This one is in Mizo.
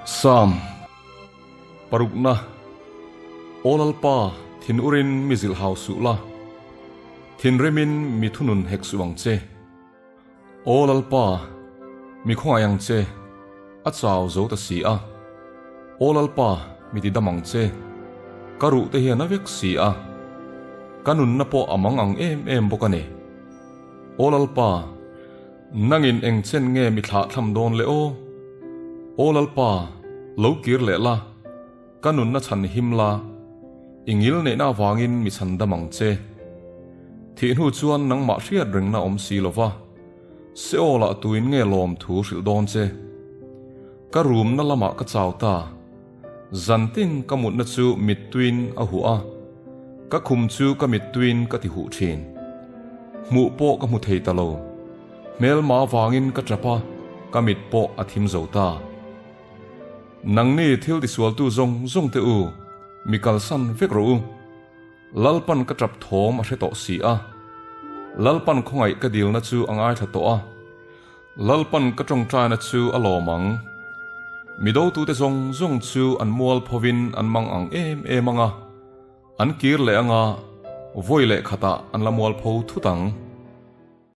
Sam parukna Aw Lalpa, thin urin mi zilh hau suh la, thinrimin mi thunun hek suh ang che. Aw Lalpa, mi khawngaih ang che, a chau zo ta si a. Aw Lalpa, mi ti dam ang che, ka ruh te hian a vek si a, ka nunna pawh a mang ang em em bawk a ni. Aw Lalpa, nangin eng chen nge mi thlah thlam dawn le aw? Aw Lalpa, lo kir leh la, ka nunna chhan him la, i ngil neihna avangin mi chhan dam ang che. Thih hnu chuan nangmah hriat rengna awm si lo va, Seolah tuin nge lawm thu hrilh dawn che? Ka rumna lamah ka chau ta. Zantin ka mutna chu mittuiin a huh a, ka khum chu ka mittuiin ka ti huh thin. Hmuh pawh ka hmu thei ta lo. Hmelma vangin ka tap a, ka mit pawh a thim zo ta. Nangni thil tisualtu zawng zawng te u, mi kalsan vek rawh u. Lalpan ka tap thawm a hre tawh si a. Lalpan khawngaih ka dilna chu a ngaithla tawh a. Lalpan ka tawngtaina chu a lawm ang. Mi dotute zawng zawng chu an mual phovin an mang ang em em ang a, an kir leh ang a, vawi leh khatah an la mual pho thut ang.